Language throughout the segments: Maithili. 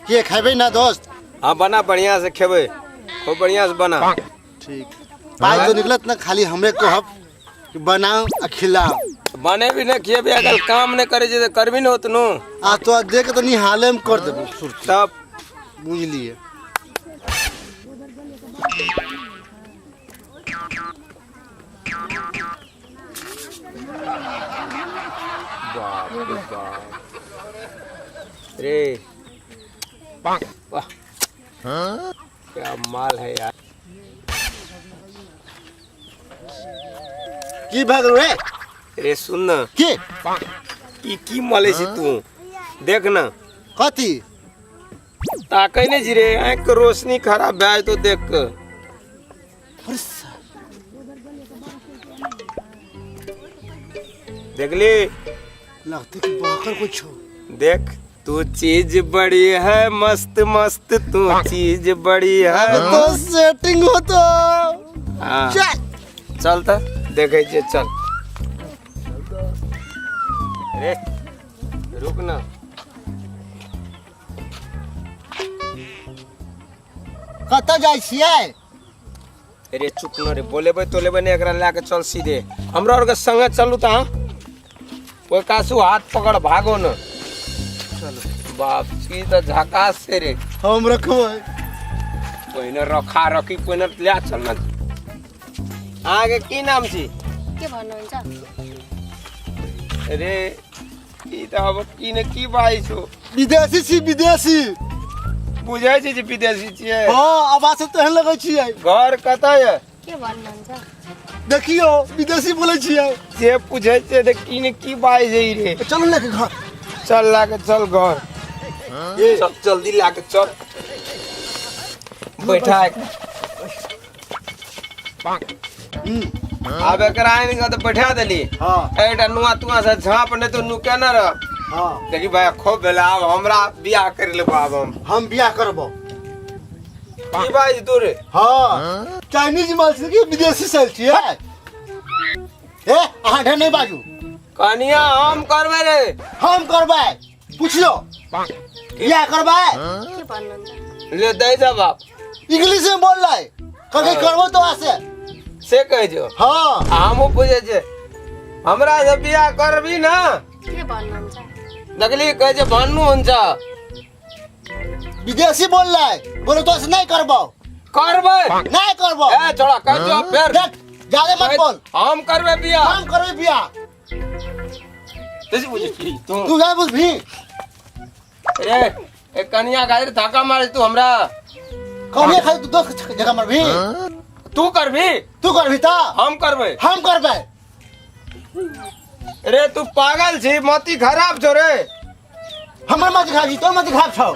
के खेबै ना दोस्त? हाँ बना, बढ़िया से खेबै, खूब बढ़िया से बना। ठीक। पाइ तो निकलत ना, खाली हमरे कहब कि बनाओ आ खिलाओ। बने भी नहीं खिएबे, अगर काम नहीं करे जे करबी न होत नु। आ तो देख तो निहाले में कर देबो सुरती। तब बुझलिए। बाप रे बाप रे, वाह क्या माल है यार। की भऽ गेलौ रे? रे सुन न। की? ई की मले छी तू, देख न। कथी? ताकै नहि छी रे, आँखि के रोशनी खराब भए जेतौ देख के। अरे साला। देखली? लगते कि बाकर कुछ हो। देख तू चीज बड़ी है मस्त मस्त, तू चीज बड़ी है। तो सेटिंग हो तो। हाँ। चल। चल त देखै छियै, चल। रे रुक ना। कतऽ जाइ छियै? रे चुप न रे, बोलेबै तोलेबै नहि, एकरा लए के चल सीधे हमरा आरके संगे चलू तऽ अहाँ ओहि कासू हाथ पकड़ भागो न। चलो। बाप की तऽ झकास छै रे। हम रखबै। पहिने रखा रखी, पहिने लए चल न। अहाँके की नाम छी? के भन्नुहुन्छ? रे ई तऽ अब की ने की बाजै छौ। विदेशी छी, विदेशी। बुझै छी जे विदेशी छियै? हाँ, आवाज से तेहन लगै छियै। घर कतऽ यऽ? के भन्नुहुन्छ? देखियो विदेशी बोलै छियै। जे पूछै छियै तऽ की ने की बाजै छै ई रे। चलू लेके घर। चल लए के चल घर। ए। चल जल्दी लए के चल। बैठा एक। आब एकरा आनि कऽ तऽ बैठा देली। हाँ। एकटा नुआ तुआ से झाँप नहि तऽ नुके न रह। हाँ। देखी भाई खूब भेलै, आब हमरा बियाह कर लेबो आब हम। हम बियाह करबो। की बाज तू रे? हाँ। चाइनीज माल से कि विदेशी सेल छियै? ए अहाँ ढेर नहीं बाजू। कनिया हम करबै रे। हम करबै। पुछियो। बियाह करबै? के भन्नुहुन्छ? ले दै जवाब। इंग्लिश में बोल रहा है। कभी करबो तो आसे। से कहै छौ? हाँ। हमहूँ पूछै छियै, हमरा से बियाह करबी ना? के भन्नुहुन्छ? देखली कहै छै भन्नु हुन्छ। विदेशी बोल रहा है, बोलो तो ऐसे नहीं करबो। करबै। नहीं करबो। ए छोड़ा कह जो फेर। देख ज्यादा मत बोल। हम करबै बियाह। हम करबै बियाह। तू बुझै छी तू। तू जाय बुझ भी। रे ए कनिया खातिर धक्का मारे तू हमरा। कनिया खातिर तू दोस्त के जगह मारबी? तू करबी? तू करबी त? हम करबै। हम करबै। रे तू पागल छी, मती खराब छौ रे। हमर मत खराब छी, तोर मत खराब छौ।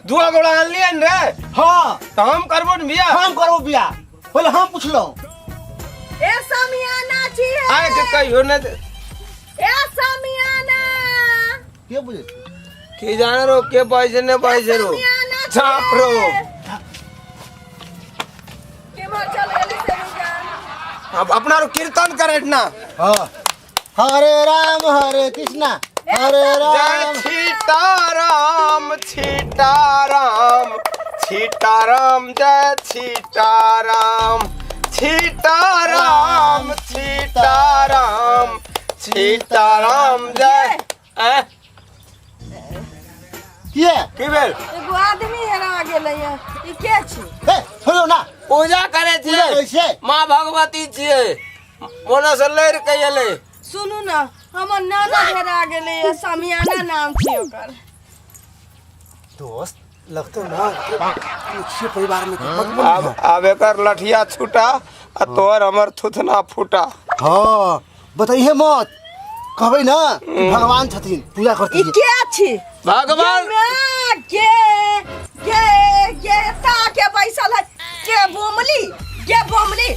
दुआ गोड़ा आनलियन रे। हाँ। त हम करबो न बियाह। हम करबो बियाह। पहिले हम पुछलहुँ। ए समियाना छी। आइ के कहियो न। ए समियाना। के बुझे? की जाने रो के पैसे ने पैसे रो। समियाना छी। झाप रो। केम्हर चल गेली से नहीं जान। अब अपना रो कीर्तन करे ना। हाँ। हरे राम हरे कृष्णा हरे जय राम। सीताराम सीताराम सीताराम जय सीताराम सीताराम सीताराम सीताराम जय। ए? किए? की भेल? एगो आदमी हेरा गेलै ई के छी? हे छोड़ियौ ना। पूजा करे पूजा करै छियै। छियै। माँ भगवती छियै, ओने से लड़ि के एलै। सुनू ना, हमर नाना हेरा गेलै, समियाना नाम छी ओकर। दोस्त लगतो ना पूछिए परिवार में मत बोल। अब एकर लठिया छूटा आ तोहर हमर थुथना फूटा। हाँ बताइए मत, कहबै ना कि भगवान छथिन पूजा करथिन। ई के छी? भगवान के के के ता के बैसल है के बोमली, के बोमली।